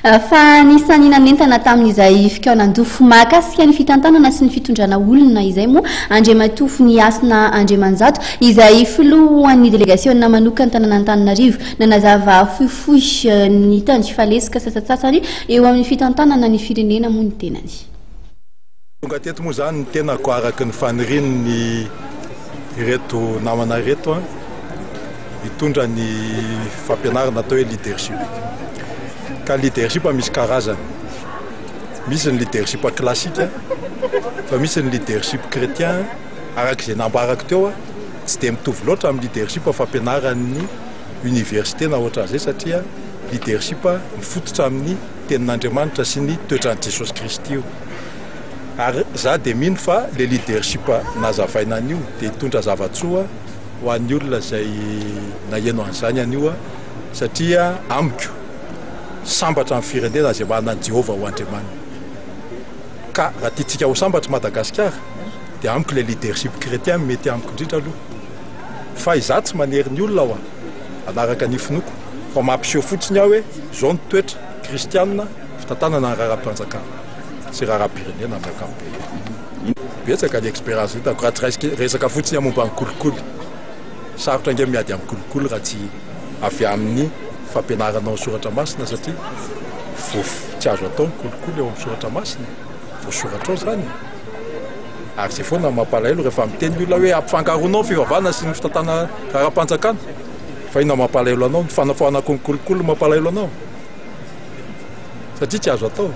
Fa anisan'ny nanentana tamin'izay fikaonan-doha mahakasika ny fitantanana sy ny fitondrana olona izay moa Andriamatoa Vonihasina Andriamanjato izay filohan'ny delegasiona manokan'ny tanàn'Antananarivo nanazava fohifohy ny tandrifalesoka sasantsasany eo amin'ny fitantanana ny firenena moa ny tenany. Tonga teto moa izany ny tenako araka ny fanirian'ny ireto namana ireto hitondra ny fampianarana atao hoe leadership. Ka ny leadership misy karazany. Misy ny leadership classique fa misy ny leadership chrétien araka izay nambarako teo tsy dia mitovy loatra amin'ny leadership fampianaran'ny université na ohatran'izay satria leadership mifototra amin'ny tenin'Andriamanitra sy ny toetran'i Jesosy Kristy io. Ary za dia mino fa le leadership nazavaina anio dia hitondra zava-tsoa ho an'ny olona izay naheno an'izany anio satria amiko sambatra ny firenena izay manana an'i Jehovah ho Andriamaniny. Ka raha tiantsika ho sambatra Madagasikara dia amiko le leadership chrétien mety amiko indrindra aloha. Fa izaho tsy manery ny olona hoa hanaraka ny finoako fa mampiseho fotsiny aho hoe izao ny toetra kristianina fitantanana ny raharaham-panjakana sy raharaham-pirenena amin'ny ankapobeny. Betsaka ny expérience hitako raha tsy raisika resaka fotsiny aho momba ny kolikoly. Sarotra ange miady amin'ny kolikoly raha tsy avy amin'ny fampianarana ao soratra masina satria voa tsy azo atao ny kolikoly ao amin'ny soratra masina. Voasoratra ao izany e. Ary izay foana no mampalahelo rehefa miteny ny olona hoe ampifangaroanao ny fivavahana sy ny fitantanana raharaham-panjakana. Fa inona mampalahelo anao? Ny fanafoanako ny kolikoly no mampalahelo anao? Satria tsy azo atao.